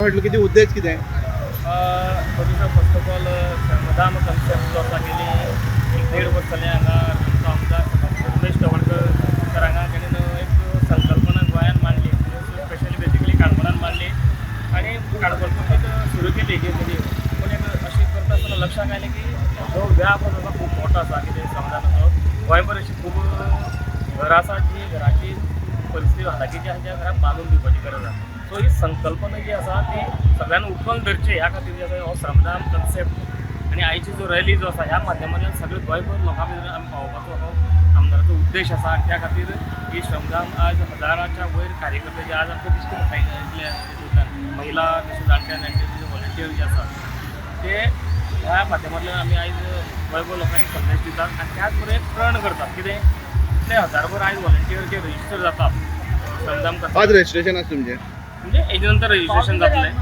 म्हटलं कितें उद्देश कितें? फर्स्ट ऑफ ऑल, श्रमदान कन्सेप्ट जो आसा, गेली एक देड वर्स जालें हांगा आमचो आमदार रमेश तवडकर सर हांगा तेणेन एक संकल्पना गोंयांत मांडली, स्पेशली बेसिकली काणकोणान मांडली आनी काणकोण एक सुरू केली की म्हणजे. पूण एक अशें करता आसतना लक्षांत आयलें की जो व्याप आसा खूब मोठो आसा. कितें श्रमदानाचो गोंयभर अशी खूब घरां आसा जी घराची परिस्थिती हालाखीची आसा, ज्या घराक बांदून दिवपाची गरज आसा. सो ही संकल्पना जी आसा ती सगळ्यांनी उखलून धरची ह्या खातीर जे आसा हो श्रमदान कन्सेप्ट आनी आयची जो रॅली जो आसा, ह्या माध्यमांतल्यान सगळे गोंयभर लोकां भितर आमी पावोवपाचो हो आमदाराचो उद्देश आसा. आनी त्या खातीर ही श्रमदान आज हजाराच्या वयर कार्यकर्ते जे आज आमकां दिश्टी पडटा, इतले हितूंतल्यान महिला तशें जाणटे जाणटे जे व्हॉलंटियर जे आसा, ते ह्या माध्यमांतल्यान आमी आयज गोंयभर लोकांक एक संदेश दितात आनी त्याच बरोबर एक प्रण करतात. कितें इतले हजारभर आयज व्हॉलंटियर जे रजिस्टर जातात श्रमदान करतात. आज रजिस्ट्रेशन आसा तुमचें? म्हणजे हेजे नंतर रजिस्ट्रेशन जातलें.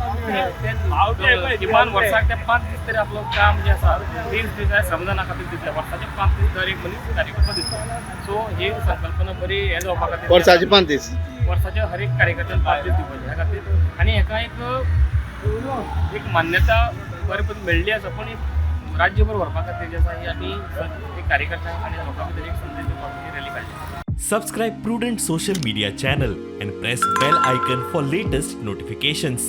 ते किमान वर्साक ते 5 दीस तरी आपलो काम जें आसा, 30 दीस आयज श्रमदाना खातीर दितले. वर्साचे 5 दीस दर एक मनीस कार्यकर्तो दितलो. सो ही संकल्पना बरी हें जावपा खातीर वर्साचे 5 दीस. वर्साचे हर एक कार्यकर्त्यान 5 दीस दिवपाचे ह्या खातीर. आनी हेका एक एक मान्यता बरे पद्दतीन मेळ्ळी आसा, पूण एक राज्यभर व्हरपा खातीर जे आसा ही आमी एक कार्यकर्त्यांक आनी लोकां भितर एक संदेश दिवपाक ही रॅली काडली. Subscribe Prudent Social Media channel and press bell icon for latest notifications.